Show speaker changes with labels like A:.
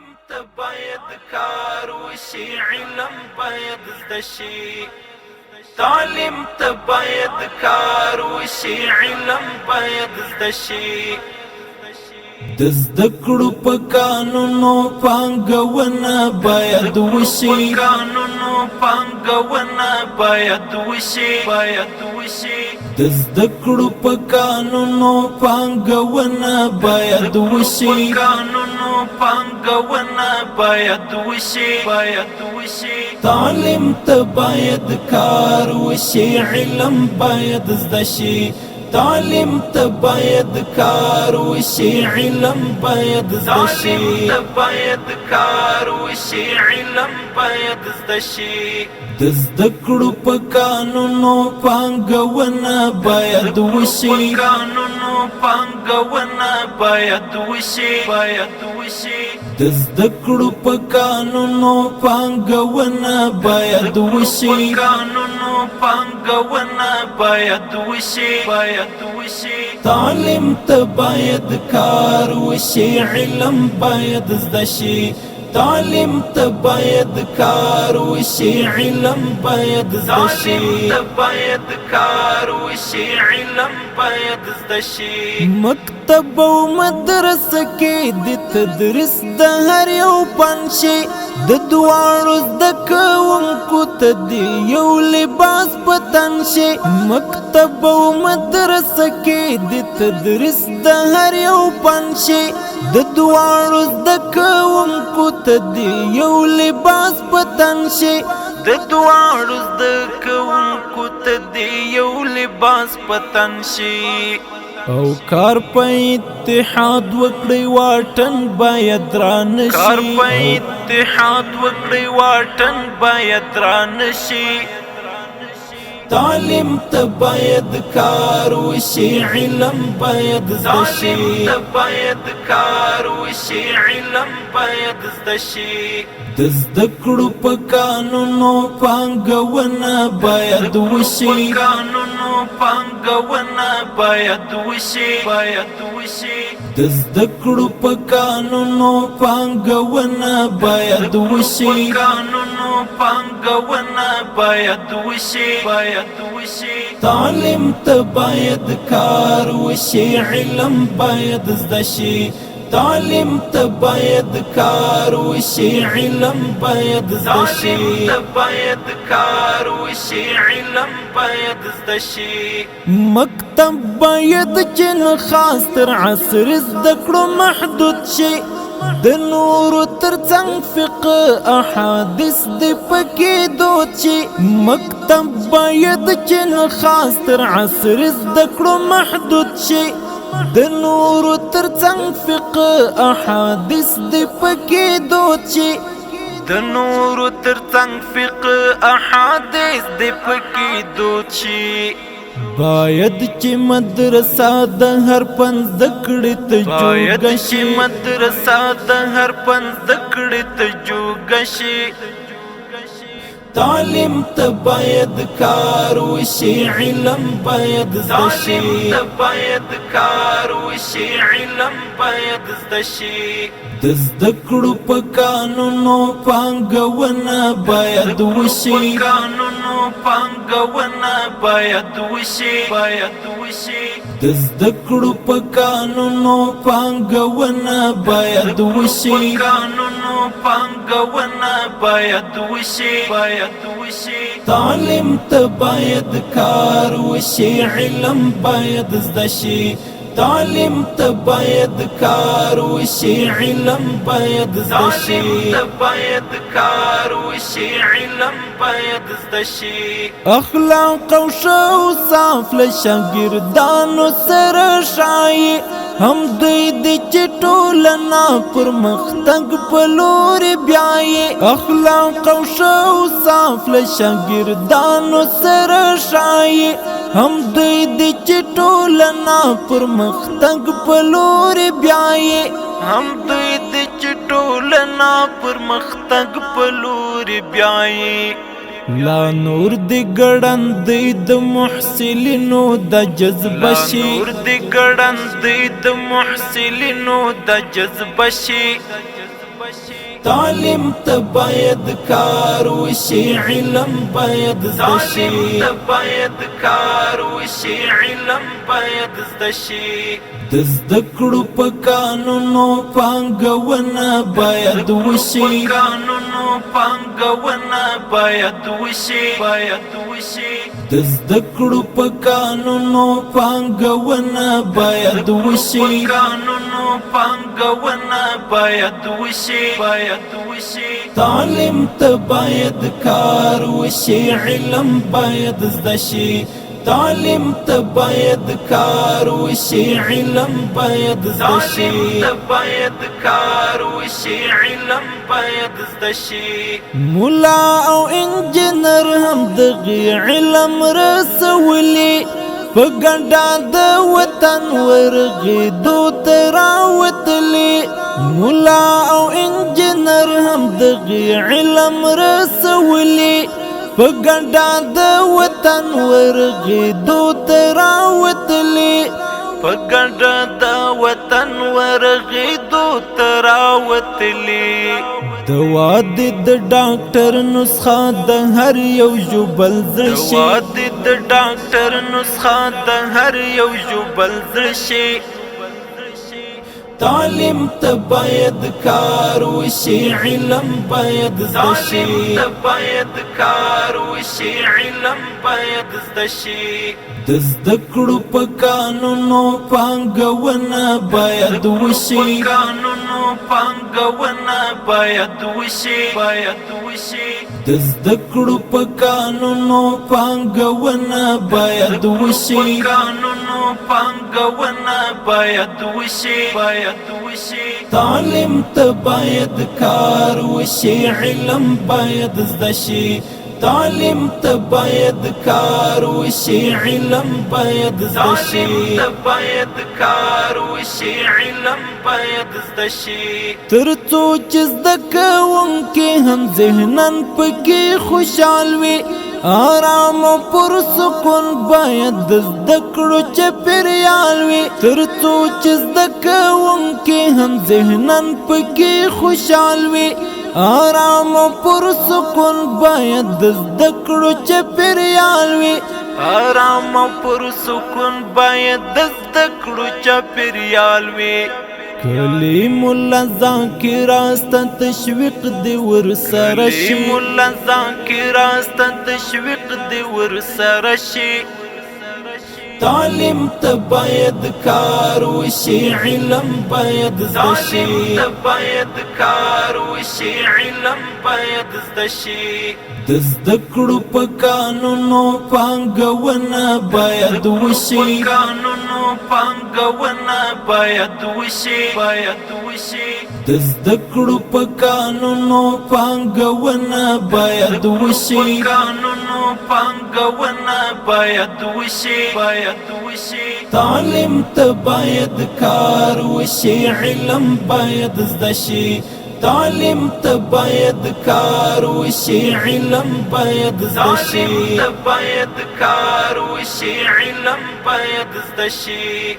A: تعلیم ته باید کار وشي، علم باید زده شي. تعلیم ته باید کار وشي، علم باید زده شي. د زده کړو په کانونو پانګونه باید وشي. کانونو پانګونه باید وشي، باید وشي. د زده کړو په کانونو پانګونه باید وشي. کانونو پانګونه باید وشي، باید وشي. تعلیم ته باید کار وشي، علم باید زده شي. تعلیم ته باید کار وشي، علم باید زده شي. تعلیم ته باید کار وشي، علم باید زده شي. د زده کړو په کانونو پانګونه باید وشي. کانونو پانګونه باید وشي، باید وشي. د زده کړو په کانونو پانګونه باید وشي. کانونو پانګونه باید وشي، باید وشي. تعلیم ته باید کار وشي، علم باید زده شي. تعلیم ته باید کار وشي، علم باید زده شي. تعلیم ته باید کار وشي، علم باید زده شي. مکتب او مدرسه کې د تدریس د هر یو پنشي، د دواړو زده کوونکو ته دی یو لباس په تن شي. مکتب او مدرسه کې د تدریس د هر یو پنشي، د دواړو زده کوونکو ته دی یو لباس په تن شي. د دواړو زده کوونکو ته دی یو لباس په تن شي. او کار په اتحاد وکړي، واټن باید رانشي. کار په اتحاد وکړي، واټن باید رانشي. تعلیم ته باید کار وشي، علم باید زده شي. تعلیم ته باید کار وشي، علم باید زده شي. د زده کړو په کانونو پانګونه باید وشي. کانونو پانګونه باید وشي، باید وشي. د زده کړو په کانونو پانګونه باید وشي. کانونو پانګونه باید وشي، باید وشي. تعلیم ته باید کار وشي، علم باید زده شي. تعلیم ته باید کار وشي، علم باید زده شي. تعلیم ته باید کار وشي، علم باید زده شي. مکتب باید چې خاص تر عصر زده کړو محدود شي، د نورو تر څنګ فقه احادیث دی پکې دود شي. مکتب باید چې خاص تر عصر زده کړو محدود شي، د نورو تر څنګ فقه احادیث دی پکې دود شي. د نورو تر څنګ فقه احادیث دی پکې دود شي. باید چې مدرسه د هر پنځ کړي ته جوګه شي. مدرسه د هر پنځ کړي ته جوګه شي. تعلیم ته باید کار وشي، علم باید زده شي. تعلیم ته باید کار وشي، علم باید زده شي. د زده کړو په کانونو پانګونه باید وشي. کانونو پانګونه باید وشي، باید وشي. د زده کړو په کانونو پانګونه باید وشي. کانونو پانګونه باید وشي، باید وشي. تعلیم ته باید کار وشي، علم باید زده شي. تعلیم ته باید کار وشي، علم باید زده شي. تعلیم ته باید کار وشي، علم باید زده شي. اخلاق او ښه اوصاف له شاګردانو سره ښایي، هم دوی دي چې ټولنه پرمختګ په لوري بیایي. اخلاق او ښه اوصاف له شاګردانو سره ښایي، هم دوی دي چې ټولنه پرمختګ په لوري بیایي. هم دوی دي چې ټولنه پرمختګ په لوري بیایي. لا نور دی ګړندی د محصلینو د جذبه شي. نور دی ګړندی د د محصلینو د جذبه شي.
B: تعلیم ته باید کار وشي، علم باید زده شي.
A: تعلیم ته باید کار وشي، علم باید زده شي.
B: د زده کړو په کانونو پانګونه باید وشي.
A: کانونو پانګونه باید وشي، باید وشي.
B: د زده کړو په کانونو پانګونه باید وشي.
A: کانونو پانګونه باید وشي، باید وشي.
B: تعلیم ته باید کار وشي، علم باید زده شي. تعلیم ته باید کار وشي، علم باید زده شي.
A: تعلیم ته باید کار وشي، علم باید زده شي.
B: مولا او انجنر هم دغه علم رسولي، په ګډه د وطن ورغې دو تراوتلی. مولا او انجنر هم دغه علم رسولي، په ګډه د وطن ورغې دو تراوتلی.
A: په ګډه د وطن ورغې دو تراوتلی.
B: دوا د ډاکټر نسخه د هر یو ژوبل زړه شي.
A: دوا د ډاکټر نسخه د هر یو ژوبل زړه شي.
B: تعلیم ته باید کار وشي، علم باید زده شي.
A: تعلیم ته باید کار وشي، علم باید زده شي.
B: د زده کړو په کانونو پانګونه باید وشي.
A: کانونو پانګونه باید وشي، باید وشي.
B: د زده کړو په کانونو پانګونه باید وشي.
A: کانونو پانګونه باید وشي، باید وشي.
B: تعلیم ته باید کار وشي، علم باید زده شي. تعلیم ته باید کار وشي، علم باید زده شي.
A: تعلیم ته باید کار وشي، علم باید زده شي.
B: تر څو چې زده کوونکي هم ذهناً پکې خوشحال وي، آرام او پرسکون باید د زده کړو چاپېریال وي. تر څو چې زده کوونکي هم ذهناً پکې خوشحال وي، آرام او پرسکون باید د زده کړو چاپېریال وي.
A: آرام او پرسکون باید د زده کړو چاپېریال وي.
B: کلیم الله ذاکراسته تشویق دی ورسره شي.
A: کلیم الله ذاکراسته تشویق دی ورسره شي.
B: تعلیم ته باید کار وشي، علم باید زده شي.
A: تعلیم ته باید کار وشي، علم باید زده شي.
B: د زده کړو په کانونو پانګونه باید وشي.
A: کانونو پانګونه باید وشي، باید وشي.
B: د زده کړو په کانونو پانګونه باید وشي.
A: کانونو پانګونه باید وشي، باید وشي.
B: تعلیم ته باید کار وشي، علم باید زده شي. تعلیم ته باید کار وشي، علم باید زده شي.
A: تعلیم ته باید کار وشي، علم باید زده شي.